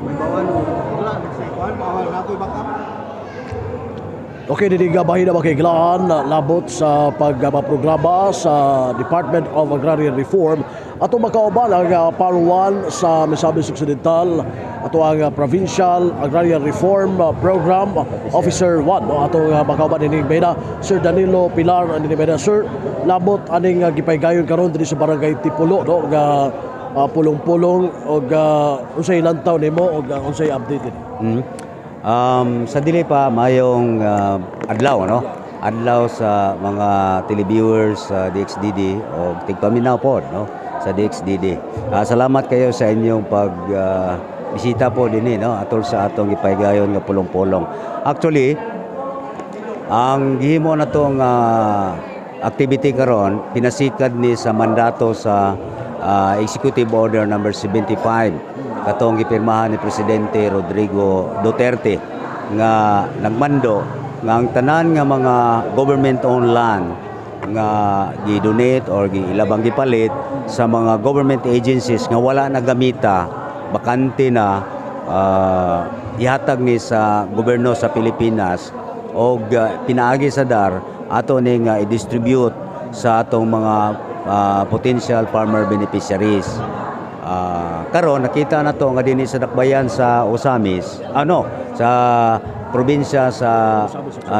May bawal wala sa kuan, bawal na ako'y backup. Okay, dinhi nga bahin na makiglaan labot sa pagpaprograma sa Department of Agrarian Reform. Ato makauban ang Paruan sa Misamis Occidental, ato ang Provincial Agrarian Reform Program Officer 1, no? Ato makauban ining bahina, Sir Danilo Pilar ining bahina. Sir, labot aning gipaygayon karon dinhi sa Barangay Tipulo, no, nga pulong-pulong og unsay lantaw nimo og unsay update dinhi? Sa dili pa, mayong adlaw, no? Adlaw sa mga televiewers sa DXDD o tigpaminaw po, no, sa DXDD. Salamat kayo sa inyong pag bisita po dinhi, no, atol sa atong gipaygayon nga pulong-pulong. Actually, ang gihimo na tong activity karon pinasikad ni sa mandato sa Executive Order number 75 katong gipirmahan ni Presidente Rodrigo Duterte nga nagmando nga ang tanan nga mga government owned land nga gi-donate or giilabang gipalit sa mga government agencies nga wala na gamita, bakante na, ihatag ni sa gobyerno sa Pilipinas og pinaagi sa DAR ato ning i-distribute sa atong mga potential farmer beneficiaries. Karon nakita na to nga dinhi sa dakbayan sa Ozamiz, ano, sa probinsya sa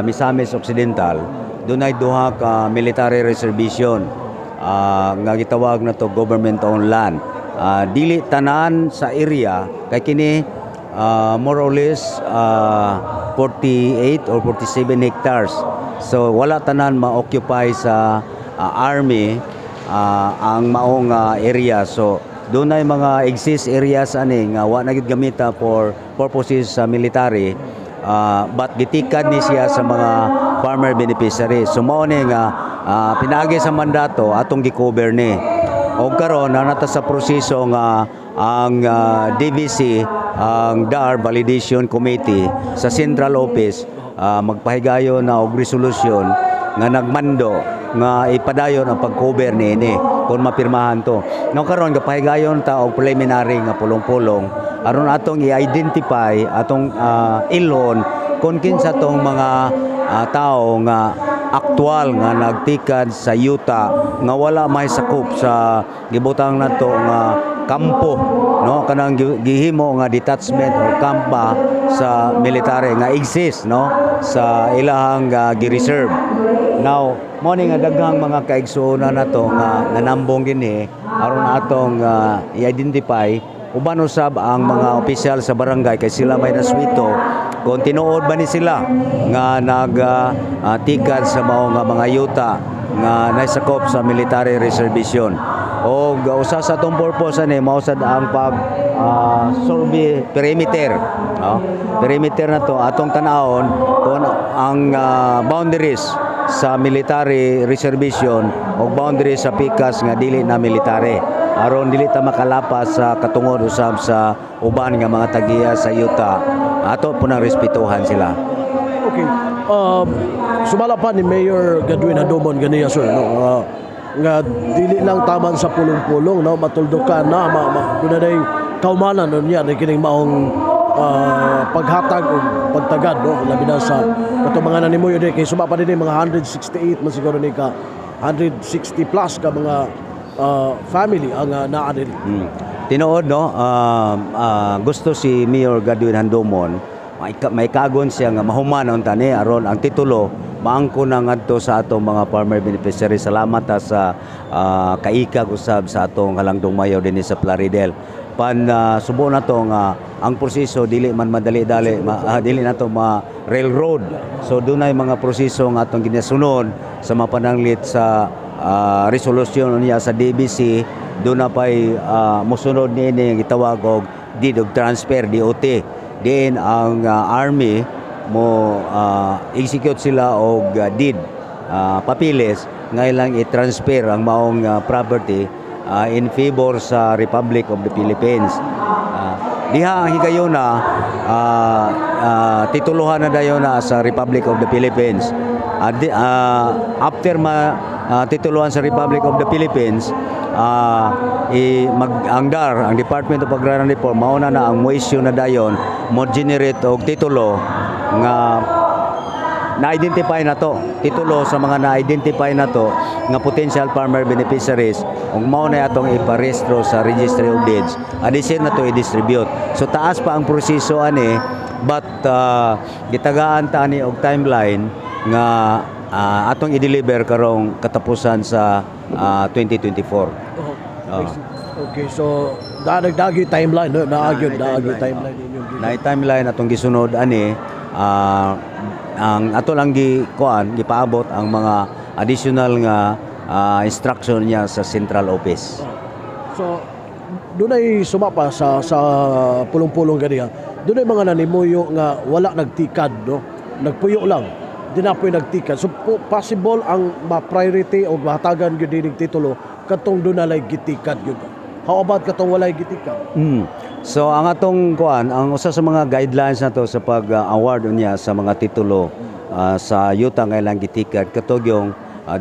Misamis Occidental, dunay duha ka military reservation nga gitawag na to government owned land. Dili tanan sa area kay kini more or less 48 or 47 hectares. So wala tanan ma-occupy sa army ang maong area. So dunay mga exist areas ani nga wa na gid gamita for purposes sa military, but gitikad ni siya sa mga farmer beneficiaries. So mao ni nga pinaagi sa mandato atong gi-cover ni. Og karon naa na ta sa proseso nga ang DVC, ang DAR Validation Committee sa Central Office, magpahigayon na og resolusyon nga nagmando nga ipadayon ang pag-cover niini kung mapirmahan to. No, karon gapahigayon ta og preliminary nga pulong-pulong aron atong i-identify, atong ilhon kung kinsa tong mga tao nga aktual nga nagtikad sa yuta nga wala may sakop sa gibutang nato nga kampo, no, kanang gihimo nga detachment or kampa sa military nga exist, no, sa ilahang gi-reserve. Now mo ni nga daghang mga kaigsuonan nato nga nanambong dinhi aron atong i-identify, uban usab ang mga opisyal sa barangay kay sila may naswito kung tinuod ba ni sila nga nag tikad sa mao nga mga yuta nga nasakop sa military reservation. O usa sa atong purpose ani mao sad ang pag survey perimeter, no? Perimeter na to, atong tan-awon kung ang boundaries sa military reservation o boundaries sa pikas nga dili na military aron dili ta makalapas sa katungod usab sa uban nga mga tagiya sa yuta. Ato po nang respetuhan sila. Okay. Sumala pa ni Mayor Godwin Handomon ganiya, sir, no, nga dili lang taman sa pulong-pulong, no, matuldukan na ma, ma duna nay kaumanan nun niya ni kining maong paghatag o pagtagad, no, labi na sa katong mga nanimuyo di kay suma pa din mga 168 man siguro ni ka 160 plus ka mga family ang naa diri. Tinuod, no, gusto si Mayor Godwin Handomon may kagon siya nga mahuman unta ni aron ang titulo maangko na ngadto sa atong mga farmer beneficiary. Salamat ta sa kaikag usab sa atong halangdong mayor dinhi sa Plaridel. Pan subo na to nga ang proseso dili man madali-dali, dili na to ma railroad. So dunay mga proseso nga atong ginasunod sa mapananglit sa resolusyon niya sa DBC. Doon na pa'y mosunod niini gitawag og deed of transfer, DOT. Diin ang army mo execute sila og deed, papiles nga ilang i-transfer ang maong property in favor sa Republic of the Philippines. Diha ang higayona, tituluhan na dayon na sa Republic of the Philippines. After ma tituluan sa Republic of the Philippines, i mag ang DAR, ang Department of Agrarian Reform, mauna na ang mo-issue na dayon, mo generate og titulo nga na-identify na to, titulo sa mga na-identify na to nga potential farmer beneficiaries, ug mao na atong iparehistro sa Registry of Deeds, adison na to i-distribute. So taas pa ang proseso ani, but gitagaan ta ani og timeline nga atong i-deliver karong katapusan sa 2024. Oh, okay, so nagdagi timeline, no? Naagyon, naagyon timeline inyong Na timeline atong gisunod ani, ang ato lang gi kuan, gipaabot ang mga additional nga instruction niya sa central office. So dunay sumapa sa pulong-pulong ganiya. Dunay mga nanimuyo nga wala nagtikad, no? Nagpuyo lang. Di na po'y nagtikad. So possible ang ma-priority o mahatagan gyud dining titulo katong dunay gitikad gyud. How about katong walay gitikad? So ang atong kuan, ang usa sa mga guidelines nato sa pag-award unya sa mga titulo sa yuta nga ilang gitikad, katong yung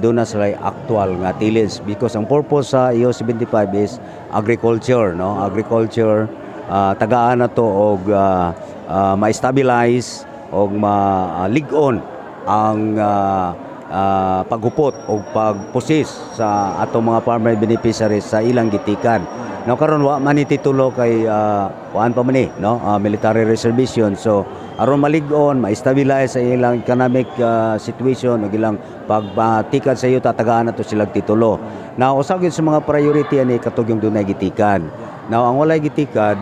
doon na sila actual nga tillage, because ang purpose sa EO 75 is agriculture, no? Agriculture, tagaan na to og ma-stabilize og malig-on ang paghupot o pagpusis sa atong mga farmer beneficiaries sa ilang gitikan. No, karon wa man ni titulo kay kuan pa man ni, no, military reservation. So aron malig-on, ma-stabilize sa ilang economic situation ug ilang pagtikad sa yuta, tagaan na to silang titulo. Now, usa gyud sa mga priority ani katong yung dunay gitikan. Now, ang walay gitikad,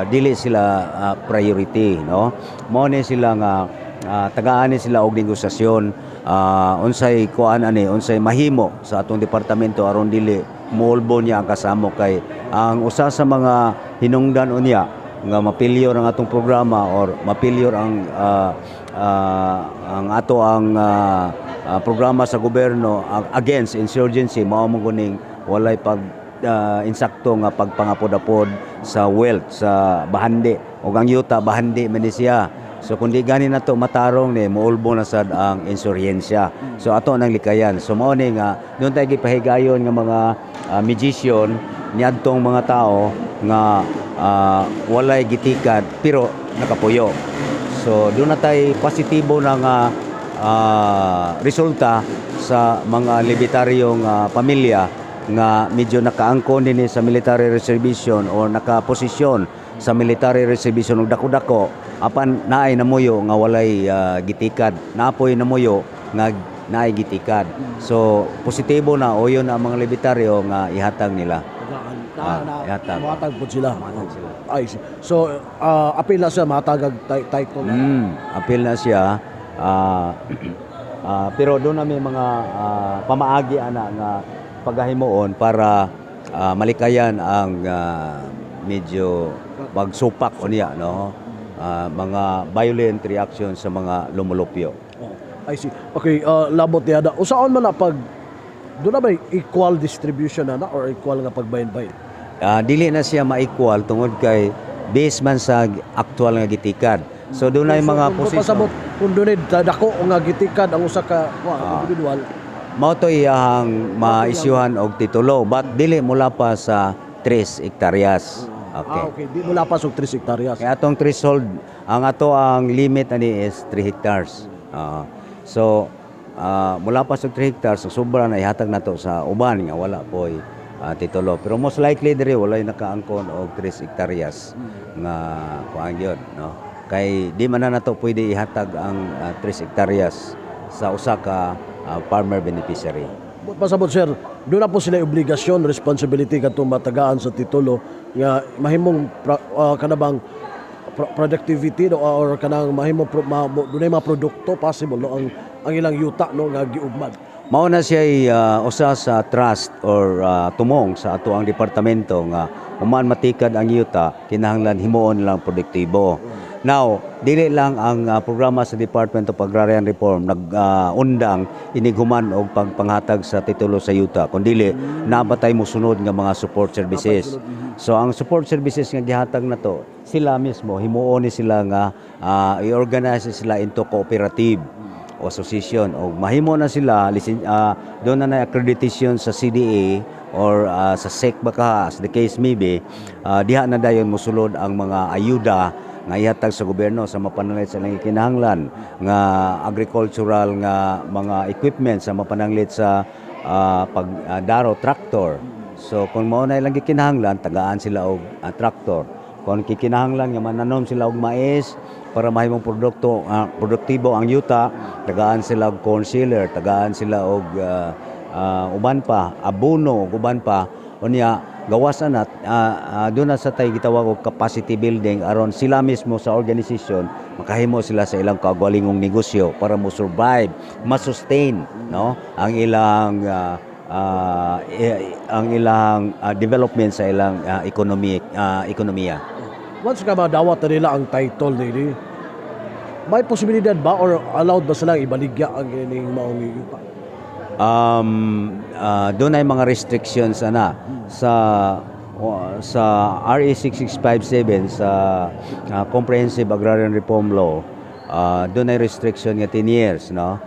dili sila priority, no? Mao ni sila nga tagaan ni sila og negosasyon, unsay kuan ani, unsay mahimo sa atong departamento aron dili muulbo niya ang kasamo, kay ang usa sa mga hinungdan unya nga mapilyor ang atong programa or mapilyor ang ato ang programa sa gobyerno against insurgency, mao mo kuning walay pag insakto nga pagpangapod-apod sa wealth sa bahandi, ug ang yuta bahandi man ni siya. So kung di gani nato matarong ni, muulbo na sad ang insuryensya. So ato nang likayan. So mao ni nga doon tayo gipahigayon nga mga mediation niadtong mga tao nga walay gitikad pero nakapuyo. So doon na tay positibo na nga resulta sa mga libertaryong pamilya nga medyo nakaangkon dinhi sa military reservation o nakaposisyon sa military reservation og dako-dako, apan naay namuyo nga walay gitikad, napoy namuyo nga naay gitikad. So positibo na uyon ang mga libertaryo nga ihatag nila. Tagaan. Ah, ihatag. Mahatag po sila. Mahatag sila. Ay, so apil na siya mahatagag title. Apil na siya. Pero doon na may mga pamaagi ana nga pagahimuon para malikayan ang medyo pagsupak unya, no? Mga violent reaction sa mga lumulupyo. Oh, I see. Okay, labot niya na. Usaon man na pag doon na ba equal distribution na na or equal nga pagbayin-bayin? Dili na siya ma-equal tungod kay base man sa actual nga gitikad. So doon na yung mga Kung posisyon. pasabot, kung doon dako nga gitikad ang usa ka individual, Mao to iyahang maisyuhan og titulo, but dili mula pa sa 3 hektaryas. Okay. Ah, okay. Di mo lapas og 3 hektaryas. Kaya atong threshold, ang ato ang limit ani is 3 hectares. So mula pa sa 3 hectares, so sobra na ihatag nato sa uban nga wala poy titulo. Pero most likely diri walay nakaangkon og 3 hektaryas nga kuan gyud, no? Kay di man na nato pwede ihatag ang 3 hektaryas sa usa ka farmer beneficiary. Pasabot, sir, doon na po sila obligasyon, responsibility kadtong matagaan sa titulo nga mahimong kanabang productivity, no, or kanang mahimong dunay mga produkto possible, no, ang ilang yuta, no, nga giugmad. Mao na siya usa sa trust or tumong sa ato ang departamento nga human matikad ang yuta, kinahanglan himuon lang produktibo. Now, dili lang ang programa sa Department of Agrarian Reform nag-undang inighuman og pagpanghatag sa titulo sa yuta, kundili naa pa tay mosunod nga mga support services. So ang support services nga gihatag nato, sila mismo himuon ni sila nga i-organize sila into cooperative. association o mahimo na sila doon na na accreditation sa CDA or sa SEC baka, as the case may be, diha na dayon mosulod ang mga ayuda nga ihatag sa gobyerno sa mapananglit sa ilang kinahanglan nga agricultural nga mga equipment, sa mapananglit sa pag daro tractor. So kung mao na ilang gikinahanglan, tagaan sila og tractor. Kung kikinahanglan nga mananom sila og mais para mahimong produkto produktibo ang yuta, tagaan sila og corn sealer, tagaan sila og uban pa, abono ug uban pa. Unya gawas ana, doon na sa tay gitawag og capacity building aron sila mismo sa organisasyon makahimo sila sa ilang kaugalingong negosyo para mo survive, ma-sustain, no, ang ilang development sa ilang ekonomiya. Once ka madawat na nila ang title nili, may posibilidad ba or allowed ba silang ibaligya ang ining maong yuta? Doon ay mga restrictions ana sa RA 6657, sa Comprehensive Agrarian Reform Law. Doon ay restriction nga 10 years, no,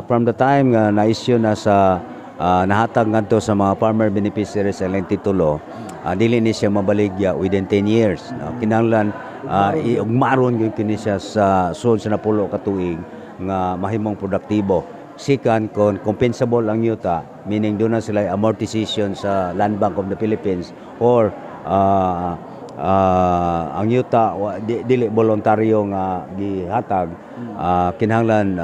from the time nga na-issue na sa nahatag ngadto sa mga farmer beneficiaries sa ilang titulo, dili ni siya mabaligya within 10 years, no? Kinahanglan iugmaron gyud kini siya sa sulod sa 10 ka tuig nga mahimong produktibo. Second, kung compensable ang yuta, meaning doon na sila amortization sa Land Bank of the Philippines or ang yuta dili voluntaryo nga gihatag, kinahanglan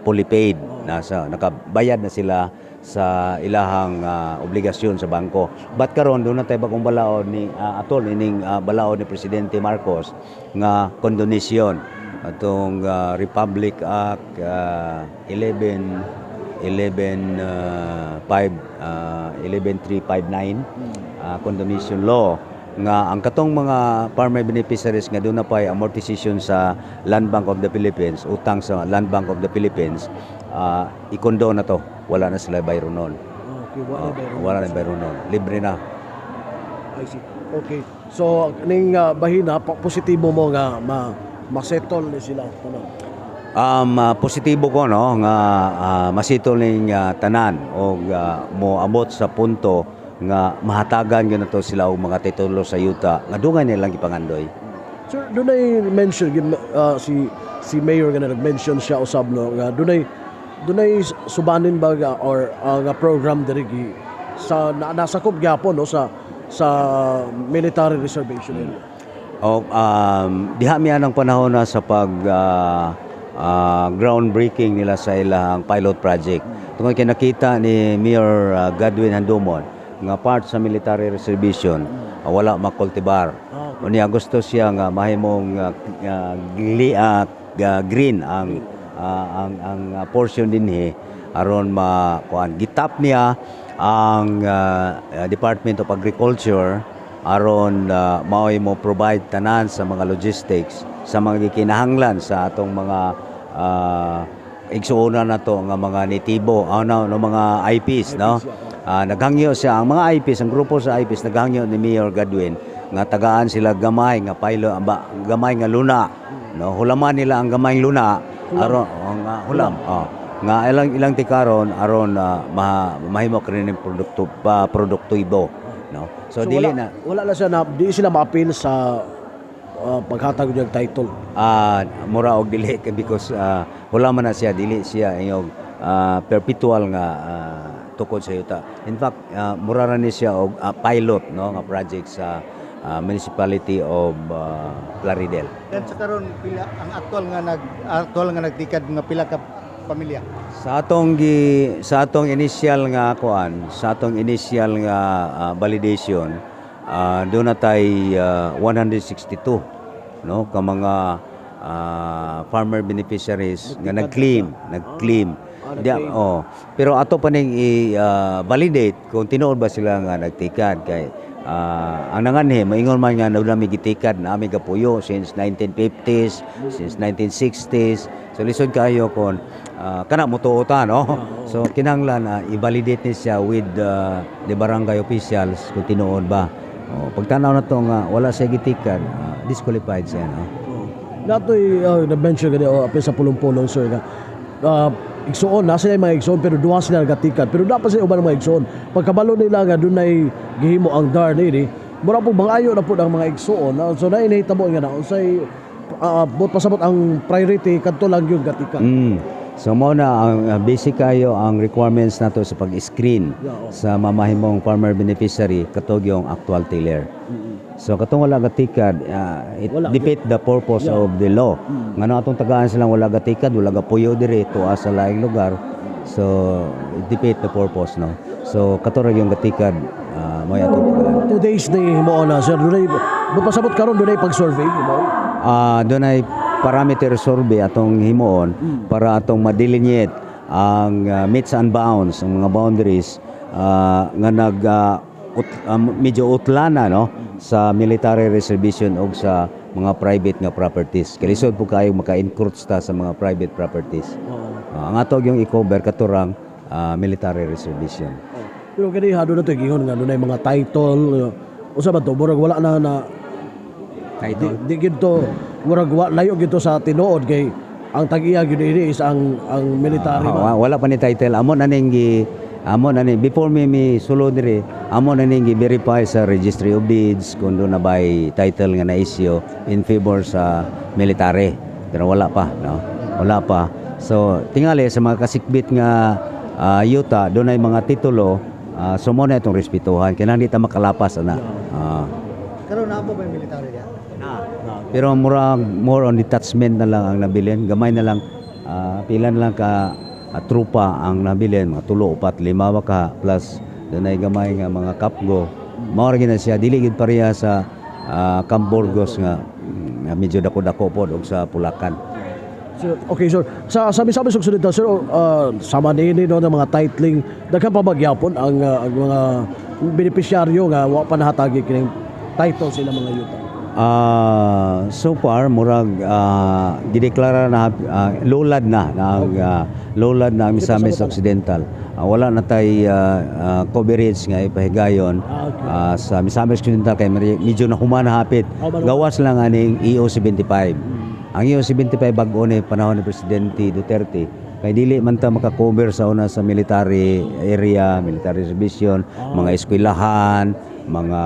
fully paid nasa nakabayad na sila sa ilahang obligasyon sa bangko. But karon doon na tayo bagong balaod ni atol ining balaod ni Presidente Marcos nga condonation atong Republic Act 11 11 5 11359, condonation law, nga ang katong mga farmer beneficiaries nga doon na pa'y amortization sa Land Bank of the Philippines, utang sa Land Bank of the Philippines, i-condone na to. Wala na sila bayronon. Okay, wala ba? Wala na bayronon. Libre na. I see. Okay. So ning bahina positibo mo nga ma masettle ni sila tanan? Positibo ko, no, nga masettle ning tanan og moabot sa punto nga mahatagan gyud nato sila og mga titulo sa yuta nga dungay nilang gipangandoy. Sir, dunay mention si si Mayor nga nag-mention siya usab, no, nga dunay dunay subanin ba nga or nga program diri sa nasakop gyapon, no, sa military reservation area? O diha mi anang panahon na sa pag groundbreaking nila sa ilang pilot project. Tungod kay nakita ni Mayor Godwin Handumon nga part sa military reservation wala makultibar. Unya gusto siya nga mahimong green ang portion dinhi aron ma kuan. Gitap niya ang Department of Agriculture aron maoy mo provide tanan sa mga logistics sa mga gikinahanglan sa atong mga igsuonan nato nga mga nitibo, ano, no, mga IPs, no. Naghangyo siya ang mga IPs, ang grupo sa IPs, naghangyo ni Mayor Godwin nga tagaan sila gamay nga pilot ba, gamay nga luna, no, hulaman nila ang gamay luna aron, oh, nga hulam, oh, nga ilang ilang tikaron aron mahimo kini produkto pa produktibo, no. So, dili wala, na wala na siya na di sila ma-appeal sa paghatag og title? Mura og dili kay because wala man na siya, dili siya inyong perpetual nga tukod sa yuta. In fact, mura ra ni siya og pilot, no, nga project sa municipality of Plaridel. Then sa karon, pila ang actual nga nagtikad, nga pila ka pamilya? Sa atong initial nga kuan, sa atong initial nga validation, doon na tay 162, no, ka mga farmer beneficiaries nga nag-claim, nag-claim. Ah, Di, nag-claim. Oh, pero ato pa ning i-validate kung tinuod ba sila nga nagtikad kay ang nanganhi maingon man nga na mi gitikad na ami gapuyo since 1950s, since 1960s. So lisod kayo kon kana motuo ta, no. So kinahanglan na i-validate ni siya with the barangay officials kung tinuod ba. Oh, pagtanaw na to nga wala siya gitikad, disqualified siya, no. Oh. Natoy na-mention gani o apil sa pulong-pulong, sir, nga Igsuon na sila, mga igsuon, pero duha sila nagatikad, pero dapat sila uban mga igsuon. Pagkabalo nila nga dunay gihimo ang DAR nini, mura po mangayo na po ang mga igsuon. So na inahitabo nga na unsay but pasabot ang priority kadto lang yung gatikad. So mo na ang basic kayo ang requirements nato sa pag-screen sa mamahimong farmer beneficiary, katog yung actual tiller. So katong wala gatikad, it Wala. defeat the purpose of the law. Ngano atong tagaan silang wala gatikad, wala gapuyo diri tuwa sa laing lugar? So it defeat the purpose, no. So kato ra yung gatikad, mo atong tagaan. 2 days ni himuon na, sir, dunay but pasabot karon dunay pag-survey himuon. Doon ay parameter survey atong himuon para atong ma-delineate ang metes and bounds, ang mga boundaries nga nag medyo utlana, no, sa military reservation o sa mga private nga properties. Kay lisod po kayo maka-encroach ta sa mga private properties. Ang ato yung i-cover katurang military reservation. Pero kani hado na to gingon nga dunay mga title, usa ba to, murag wala na na di gid to, murag wa, layo gid to sa tinuod kay ang tag-iya gyud ini is ang military ba? Wala pa ni title. Amo na ning before mi sulod diri, amo na ning gi-verify sa Registry of Deeds kung doon na by title nga na-issue in favor sa military. Pero wala pa, no? Wala pa. So tingali sa mga kasikbit nga yuta, doon ay mga titulo, so mo na itong respetuhan. Kinahanglan di ta makalapas ana. Karon naa pa ba yung military diya? Pero murag more on detachment na lang ang nabilin. Gamay na lang, pila na lang ka trupa ang nabilin, mga tulo, upat, lima ba ka, plus dunay gamay nga mga kapgo. Mao ra gyud na siya, dili gyud pareha sa Camp Burgos nga medyo dako-dako pod og sa Pulacan. Sir, okay sir, sa sabi-sabi sa sunod, sir, sama niini, no, ng mga titling, daghan pa ba gyapon ang mga benepisyaryo nga wa pa nahatagi kining title sila mga yuta? So far murag gideklara na, lulad na ang lulad na ang Misamis Occidental. Wala na tay coverage nga ipahigayon sa Misamis Occidental kay medyo nahuman na hapit. Oh, Gawas lang aning EO 75. Ang EO 75 bag-o ni panahon ni Presidente Duterte kay dili man ta maka-cover sa una sa military area, military reservation, mga eskwelahan, mga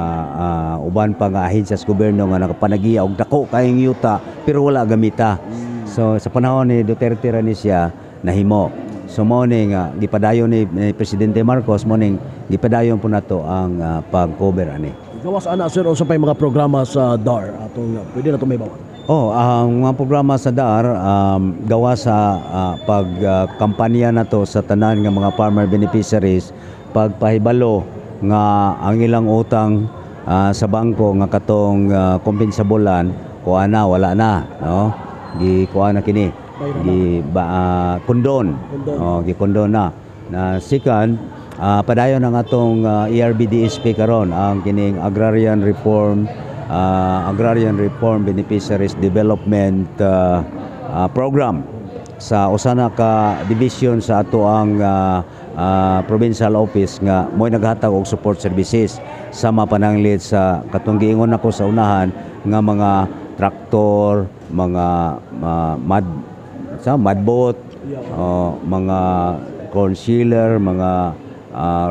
uban pa nga ahensya sa gobyerno nga nakapanagiya og dako kayong yuta pero wala gamita. So sa panahon ni Duterte ra ni siya nahimo. So mo ni nga gipadayon ni Presidente Marcos, mo ning gipadayon po nato ang pag-cover ani. Gawas ana, sir, unsa pay mga programa sa DAR atong pwede na to may bawat? Oh, ang mga programa sa DAR, gawa sa pag kampanya na to sa tanan nga mga farmer beneficiaries, pagpahibalo nga ang ilang utang sa bangko nga katong kompensabolan kuha na, wala na, no, gi kuha na kini, gi ba, condone. Condone. Oh, gi condone na. Na second, padayon ang atong ERBDSP karon, ang kining Agrarian Reform Beneficiaries Development Program sa usa na ka division sa ato ang provincial office nga mo'y naghatag og support services sa mapananglit sa katong giingon nako sa unahan nga mga traktor, mga mud sa mudboat, oh, mga corn sheller, mga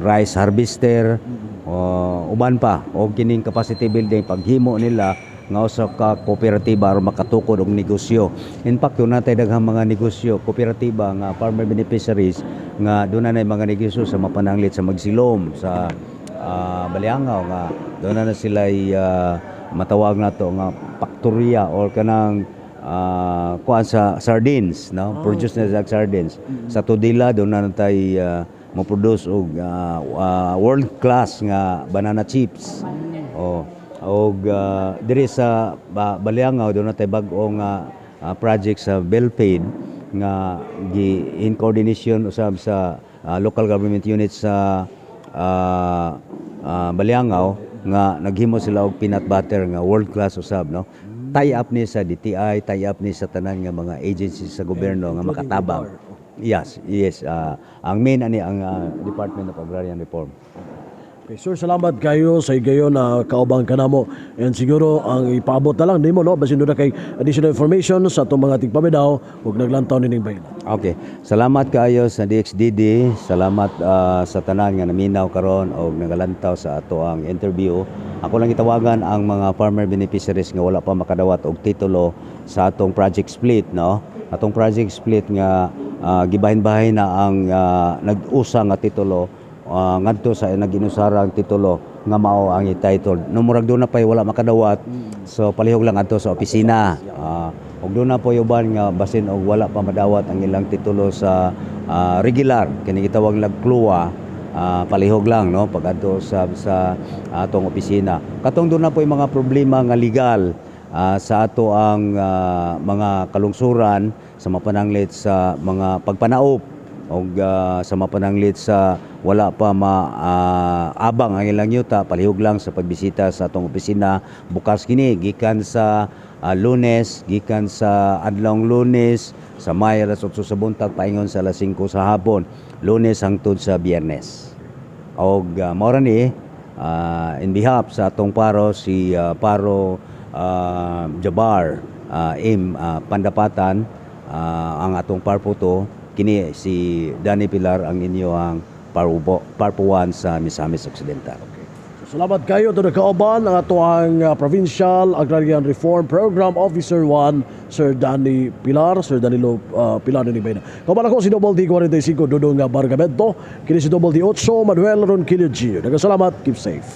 rice harvester, oh, uban pa og kining capacity building, paghimo nila nga usa ka kooperatiba aron makatukod og negosyo. In fact, doon natay daghang mga negosyo, kooperatiba nga farmer beneficiaries nga doon na mga negosyo sa mapananglit sa Magsilom, sa Baliangaw nga doon na sila matawag nato nga paktorya or kanang kuan sa sardines, no, produce na sa sardines. Sa Tudela doon na natay mo-produce og world class nga banana chips. Oh, og diri sa Baliangaw doon natay bag-o nga project sa Belpaid nga gi in coordination usab sa local government units sa Baliangaw nga naghimo sila og peanut butter nga world class usab, no. Tie up ni sa DTI, tie up ni sa tanan nga mga agencies sa gobyerno nga makatabang. Yes, ang main ani ang Department of Agrarian Reform. Okay, sir, salamat kayo sa higayon na kaubang kanamo. And siguro ang ipaabot na lang nimo, no, basin na kay additional information sa atong mga tigpaminaw ug naglantaw nining bayina. Okay. Salamat kaayo sa DXDD. Salamat sa tanan nga naminaw karon og nagalantaw sa ato ang interview. Ako lang gitawagan ang mga farmer beneficiaries nga wala pa makadawat og titulo sa atong project split, no. Atong project split nga gibahin-bahin na ang nag-usa nga titulo ngadto sa nag-inusarang titulo nga mao ang i-title. No murag doon na pa'y wala makadawat, so palihog lang adto sa opisina. Ug doon na po uban nga basin og wala pa madawat ang ilang titulo sa regular kini gitawag nagkluwa, palihog lang, no, pag-adto sa atong opisina. Katong doon na po mga problema nga legal sa ato ang mga kalungsuran sa mapananglit sa mga pagpanaop og sa mapananglit sa wala pa ma abang ang ilang yuta, palihog lang sa pagbisita sa atong opisina. Bukas kini gikan sa Lunes, gikan sa adlawng Lunes sa may alas 8 sa buntag paingon sa alas 5 sa hapon, Lunes hangtod sa Biyernes. Og mao ra ni in behalf sa atong paro, si Paro Jabar M Pandapatan, ang atong parputo, kini si Danny Pilar, ang inyo ang parpuan sa Misamis Occidental. So, salamat kayo to kauban ang atoang Provincial Agrarian Reform Program Officer 1, Sir Danny Pilar, Sir Danilo Pilar ni Bayna. Kauban ako si Double D 45 Dudong Bargamento, kini si Double D 8 Manuel Ronquillo G. Daghang salamat, keep safe.